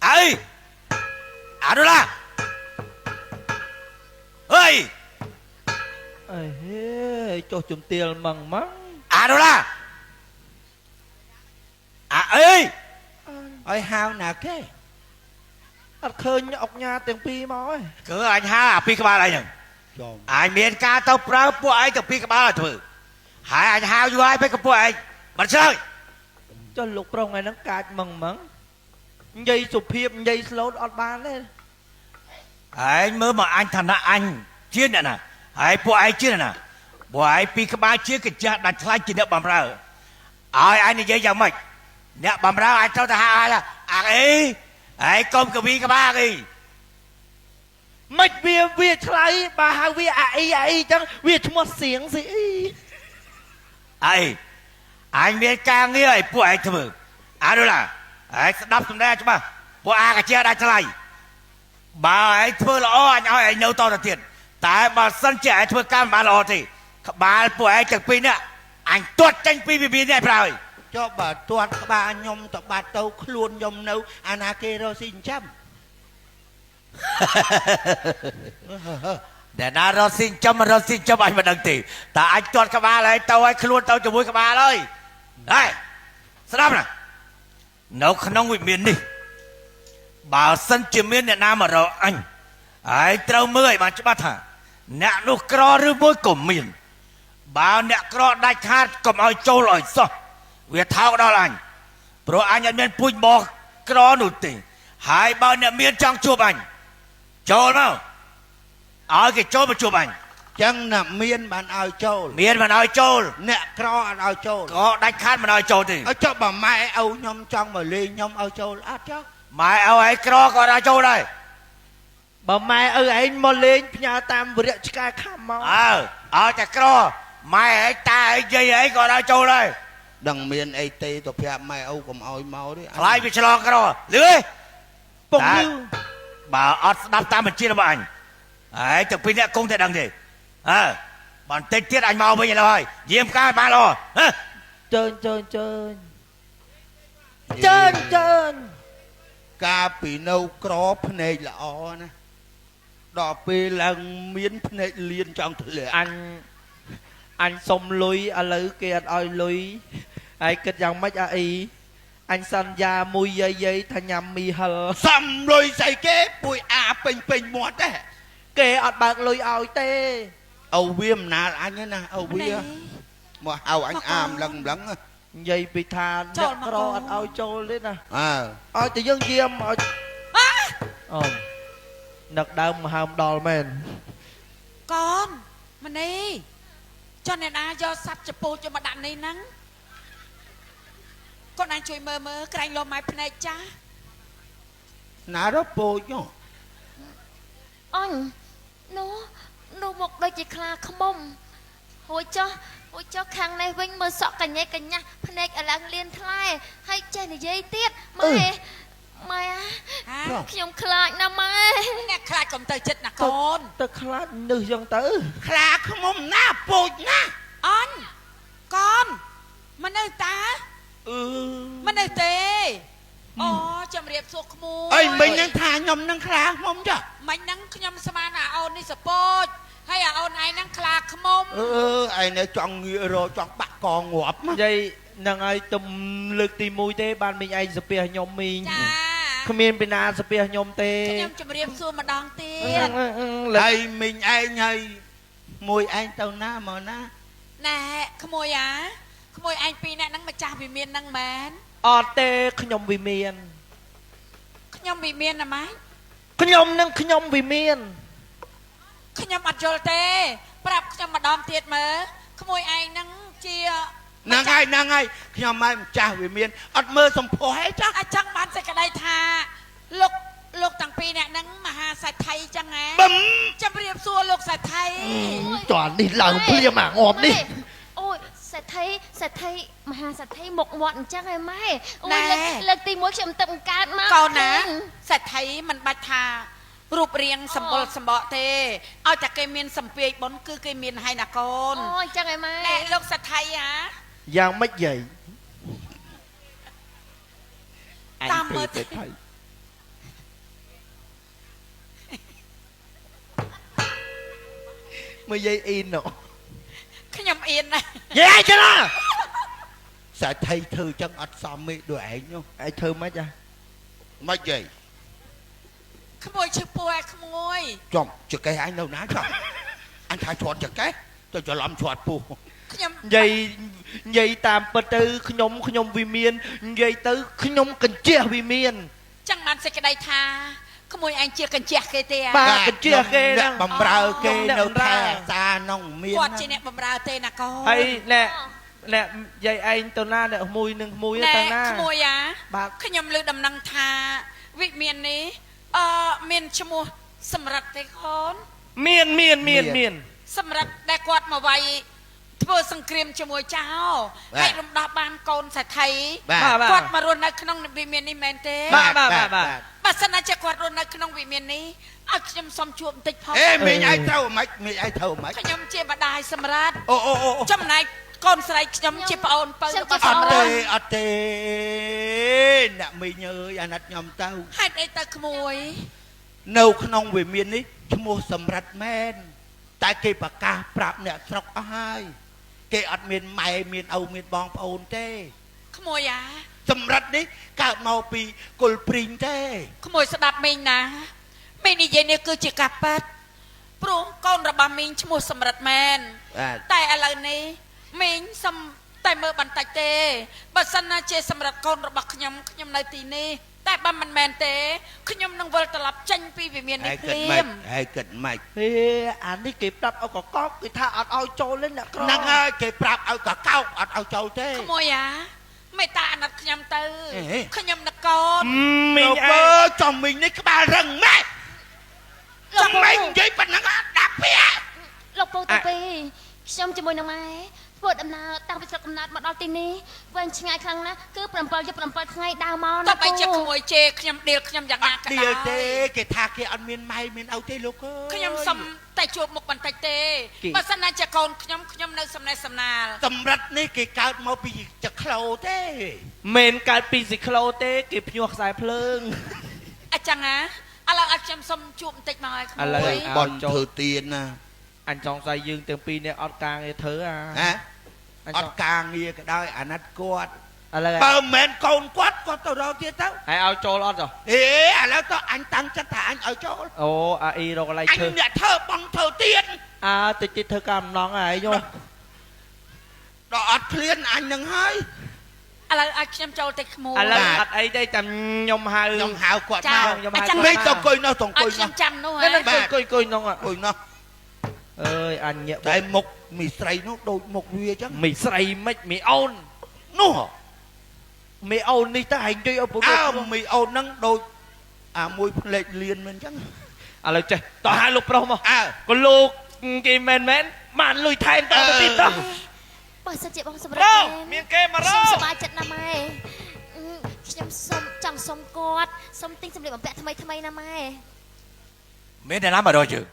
អីអាដូឡាអើយ អេហេចុះជំទាលម៉ងម៉ង អាដូឡាអាអី ឲ្យហៅណាគេ អត់ឃើញអុកញ៉ាទាំងពីរមកឯង គឺអញហៅអាពីរក្បាលឯងហ្នឹង ចំ អញមានការទៅប្រើពួកឯងទៅពីរក្បាលឲ្យធ្វើហើយអញហៅយូរហើយពេលក៏ពួកឯងមិនឆ្លើយ ចុះលោកប្រុសថ្ងៃហ្នឹងកាចម៉ងម៉ងនិយាយសុភាពនិយាយស្លូតអត់បានទេ ឯងមើលមកអញឋានៈអញជាអ្នកណាហើយពួកឯងជាអ្នកណាពួកឯងពីរក្បាលជាកាចាស់ដាច់ថ្លៃជាអ្នកបំរើឲ្យអញនិយាយយ៉ាងម៉េចអ្នកបំរើអញត្រូវទៅហៅឲ្យអាអីឯងកុំកវីក្បាលអី មិនវាឆ្លៃបើហៅវាអាអ៊ីអាអ៊ីចឹងវាឈ្មោះសៀងស៊ីអ៊ី អីអញមានការងារឲ្យពួកឯងធ្វើអានោះឡាឯងស្ដាប់សម្ដែងច្បាស់ពួកអាកាជាដាច់ថ្លៃបើឯងធ្វើល្អអញឲ្យឯងនៅតទៅទៀតតែបើសិនជាឯងធ្វើការមិនបានល្អទេក្បាលពួកឯងទាំងពីរនេះអញទាត់ចេញពីវិមាននេះប្រើហើយ ចុះបើទាត់ក្បាលខ្ញុំទៅបាត់ទៅខ្លួនខ្ញុំនៅអាណាគេរកស៊ីចិញ្ចឹម តែណារត់ស៊ីចំរត់ស៊ីចំអញមិនដឹងទេតែអញទាត់ក្បាលហើយទៅឲ្យខ្លួនទៅជាមួយក្បាលហើយហើយស្ដាប់ណានៅក្នុងវិមាននេះបើសិនជាមានអ្នកណាមករកអញហើយត្រូវមើលឲ្យបានច្បាស់ថាអ្នកនោះក្រឬមួយក៏មានបើអ្នកក្រដាច់ខាតកុំឲ្យចូលឲ្យសោះវាថោកដល់អញព្រោះអញអត់មានពូជបក្រនោះទេហើយបើអ្នកមានចង់ជួបអញចូលមកឲ្យគេចូលមកជួបអញ ចឹងណាមានបានឲ្យចូល មានមិនឲ្យចូល អ្នកក្រអត់ឲ្យចូល ក៏ដាច់ខាតមិនឲ្យចូលទេ ឲ្យចុះបើម៉ែឪខ្ញុំចង់មកលេងខ្ញុំឲ្យចូលអត់ចុះ ម៉ែឲ្យឯងក្រក៏ឲ្យចូលដែរ បើម៉ែឪឯងមកលេងផ្ញើតាមវរៈឆ្កែខំមក អើឲ្យតែក្រម៉ែឯងតាឯងយាយឯងក៏ឲ្យចូលដែរ ដឹងមានអីទេទៅប្រាប់ម៉ែឪកុំឲ្យមកទេ ខ្លាចវាឆ្លងក្រលឺទេ ពងលឺ បើអត់ស្ដាប់តាមបញ្ជារបស់អញឯងទៅពីរអ្នកគង់តែដឹងទេអើបន្តិចទៀតអញមកវិញឥឡូវហើយយាមកាយបានល្អហ៎ ជើញជើញជើញជើញជើញ កាលពីនៅក្រភ្នែកល្អណាដល់ពេលឡើងមានភ្នែកលៀនចង់ធ្លាក់ អញអញសុំលុយឥឡូវគេអត់ឲ្យលុយហើយគិតយ៉ាងម៉េចអាអ៊ីអញសន្យាមួយយាយយាយថាញ៉ាំមីហិល សំលុយស្អីគេពួយអាពេញពេញមាត់ដែរ គេអត់បើកលុយឲ្យទេ ឪវាមិនណាលអញទេណាឪវាមកហៅអញអាមលឹងលឹង និយាយពីថាអ្នកក្រអត់ឲ្យចូលទេណា អើ ឲ្យតែយើងយាមឲ្យអូមនឹកដើមមហើមដល់មែនក ូនមនីចុះអ្នកណាយកសัตว์ចពូចមកដាក់នេះហ្នឹងកូនឯងជួយមើលមើលក្រែងលោម៉ែភ្នែកចាស់ ណារពោចហ៎ អញនោះនោះមកដូចជាខ្លាឃ្មុំហួយចុះហួយចុះខាងនេះវិញមើលសក់កញ៉េកញ្ញាស់ភ្នែកឲ្យឡើងលៀនថ្លែហើយចេះនិយាយទៀតម៉ែម៉ែ ហា ខ្ញុំខ្លាចណាស់ម៉ែ អ្នកខ្លាចកុំទៅចិត្តណាកូន ទៅខ្លាចនឹសចឹងទៅ ខ្លាឃ្មុំណាពោចណា អញកូនមិននៅតា អឺ មិននៅទេអូជំរាបសួរក្មួយ អីមិញហ្នឹងថាខ្ញុំហ្នឹងខ្លាឃ្មុំចា មិញហ្នឹងខ្ញុំស្មានអាអូននេះសពោចហើយអាអូនឯងហ្នឹងខ្លាឃ្មុំ អឺឯងនៅចង់ងាករចង់បាក់កងាប់ និយាយនឹងឲ្យទំលើកទី1ទេបានមីងឯងសាពះខ្ញុំមីង ចា គ្មានពីណាសាពះខ្ញុំទេ ខ្ញុំជំរាបសួរម្ដងទៀត លើក ហើយមីងឯងហើយមួយឯងទៅណាមកណា ណែក្មួយអាក្មួយឯងពីរនាក់ហ្នឹងម្ចាស់វិមានហ្នឹងមែន អត់ទេខ្ញុំវិមាន ខ្ញុំវិមានណាម៉េច ខ្ញុំនឹងខ្ញុំវិមាន ខ្ញុំអត់យល់ទេ ប្រាប់ខ្ញុំម្ដងទៀតមើលក្មួយឯងហ្នឹងជា ហ្នឹងហើយហ្នឹងហើយខ្ញុំឯងម្ចាស់វាមានអត់មើលសម្ផស្សឯងចា អញ្ចឹងបានសេចក្តីថាលោកលោកទាំងពីរនាក់ហ្នឹងមហាសេដ្ឋីចឹងហ៎ បឹម ជំរាបសួរលោកសេដ្ឋី តើនេះឡើងភ្លាមអាងាប់នេះ អូយសេដ្ឋីសេដ្ឋីមហាសេដ្ឋីមុខមាត់អញ្ចឹងឯងម៉ែអូយលើកទី1ខ្ញុំទឹកកើតមក កូនណាសេដ្ឋីមិនបាច់ថារូបរាងសម្បុរសម្បកទេឲ្យតែគេមានសម្ពាយបុណ្យគឺគេមានហើយណាកូន អូអញ្ចឹងឯងម៉ែ ណែលោកសេដ្ឋីហ่า យ៉ាងម៉េចយាយ មើល សេដ្ឋីមើលយាយអ៊ីនណ ខ្ញុំអៀនណាស់ យាយឯងទៅណា សេដ្ឋីធ្វើចឹងអត់សមទេដូចឯងនោះ ឯងធ្វើម៉េចអា មិនយាយ ក្មួយឈឺពោះឯក្មួយ ចំចកេះឯងនៅណាចំអញថាឆ្លត់ចកេះទៅច្រឡំឆ្លត់ពោះ ខ្ញុំ និយាយនិយាយតាមពិតទៅខ្ញុំខ្ញុំវិមាននិយាយទៅខ្ញុំកញ្ជះវិមាន ចឹងបានសេចក្តីថាក្មួយឯងជាកញ្ជះគេទេអា បាទកញ្ជះគេហ្នឹង អ្នកបំរើគេ អ្នក នៅ បំរើ ថែអាសានងមាន គាត់ជាអ្នកបំរើទេណាកូន ហើយអ្នកអ្នកយាយឯងទៅណាអ្នកមួយនឹងមួយ ណែ ទៅណា ក្មួយអា បាទ ខ្ញុំលើដំណឹងថាវិមាននេះអឺមានឈ្មោះសម្រិទ្ធទេកូន មានមានមានមាន សម្រិទ្ធដែលគាត់មកវាយធ្វើសង្គ្រាមជាមួយចៅហើយរំដោះបានកូនសេដ្ឋី បាទ បាទ គាត់មករស់នៅក្នុងវិមាននេះមែនទេ បាទបាទបាទបាទ បើសិនណាជាគាត់រស់នៅក្នុងវិមាននេះឲ្យខ្ញុំសុំជួបបន្តិចផង អេមីងឯងត្រូវមិនមីងឯងត្រូវមិន ខ្ញុំជាម្ដាយសម្រាប់ អូអូអូ ចំណែកកូនស្រីខ្ញុំជាប្អូនពៅ ខ្ញុំ របស់ ជា អត់ទេ សម្រាប់ អត់ទេអ្នកមីងអើយអាណិតខ្ញុំទៅ ហេតុអីទៅក្មួយ នៅក្នុងវិមាននេះឈ្មោះសម្រិទ្ធមែនតែគេប្រកាសប្រាប់អ្នកស្រុកអស់ហើយគេអត់មានម៉ែមានឪមានបងប្អូនទេ ក្មួយអា សម្រិទ្ធនេះកើតមកពីគុលព្រីងទេ ក្មួយស្ដាប់មីងណាមីងនិយាយនេះគឺជាការប៉ាត់ព្រោះកូនរបស់មីងឈ្មោះសម្រិទ្ធមែន បាទ តែឥឡូវនេះមីងសុំតែមើលបន្តិចទេបើសិនណាជាសម្រិទ្ធកូនរបស់ខ្ញុំខ្ញុំនៅទីនេះតែបើមិនមែនទេខ្ញុំនឹងវិលត្រឡប់ចេញពីវិមាននេះ ហើយគិតម៉េច ភ្លាម ហើយគិតម៉េច ហេអានេះគេប្រាប់ឲ្យកកកគេថាអត់ឲ្យចូលទេអ្នកក្រ ហ្នឹងហើយគេប្រាប់ឲ្យកកោកអត់ឲ្យចូលទេ ក្មួយអាមេត្តាអាណិតខ្ញុំទៅ អេ ខ្ញុំនឹកកូន មីងឯ បើ ង ចំមីងនេះក្បាលរឹងម៉េច លោកពូ ចំមីងនិយាយប៉ុណ្ណឹងអត់ដាក់ពាក្យ លោកពូទៅពីខ្ញុំជាមួយនឹងម៉ែធ្វើដំណើរតាំងពីស្រុកកំណើតមកដល់ទីនេះវែងឆ្ងាយខ្លាំងណាស់គឺ7យប់7ថ្ងៃដើរមក តោះ ណា បីជាក្មួយជេរខ្ញុំដៀលខ្ញុំយ៉ាង អត់ ណាក៏ដោយ ដៀលទេគេថាគេអត់មានម៉ែមានឪទេលោកអើយ ខ្ញុំសុំតែជួបមុខបន្តិចទេបើសិនណាជាកូនខ្ញុំខ្ញុំនៅសំណេះសំណាល សម្រិទ្ធនេះគេកើតមកពីចក្លោទេ មិនកើតពីស៊ីក្លូទេគេភ្ញាស់ខ្សែភ្លើង អញ្ចឹងណាឥឡូវឲ្យខ្ញុំសុំជួបបន្តិចមកឲ្យក្ ឥឡូវ មួយ បនធ្វើទៀនណា អញចង់ស្អីយើងទាំងពីរនេះអត់ការងារធ្វើអា ហ៎ អញចង់ អត់ការងារក៏ដោយអាណិតគាត់ ឥឡូវ បើមិនមែនកូនគាត់គាត់ទៅរកទៀតទៅ ហើយឲ្យចូលអត់ចុះ អេឥឡូវទៅអញតាំងចិត្តថាអញឲ្យចូល អូអាអ៊ីរកកន្លែង អញ ធ្វើ អ្នកធ្វើបងធ្វើទៀន អើតិចតិចធ្វើការអំណងហើយយោ ដល់អត់ឃ្លានអញនឹងហើយ ឥឡូវឲ្យខ្ញុំចូលតិចក្មួយ ឥឡូវអត់អីទេតែខ្ញុំហៅ ខ្ញុំហៅគាត់ ចា មក ខ្ញុំហៅ អញ្ចឹង មិនទៅអង្គុយនោះទៅអង្គុ ឲ្យខ្ញុំ យនោះ ចាំនោះ ហ្នឹង ហ៎ អង្គុយអង្គុយនោះ អង្គុយនោះ អើយអញញាក់ តែមុខមីស្រីនោះដូចមុខវាអញ្ចឹង មីស្រីមិនមីអូន នោះ មីអូននេះទៅឯងជួយឲ្យពុក អើមីអូនហ្នឹងដូចអាមួយផ្លេកលៀនមិនអញ្ចឹង ឥឡូវចេះតោះហៅលោកប្រុសមក អើ ក៏លោកគេមែនមែនបានលុយថែមតទៅទៀតតោះ បើសិនជាបងសម្រិ រោ ទ្ធមែន មានគេមករោ ខ្ញុំសប្បាយចិត្តណាស់ម៉ែអឺខ្ញុំសុំចង់សុំគាត់សុំទិញសម្លៀកបំពាក់ថ្មីថ្មីណាម៉ែ មានអ្នកណាមករកយើង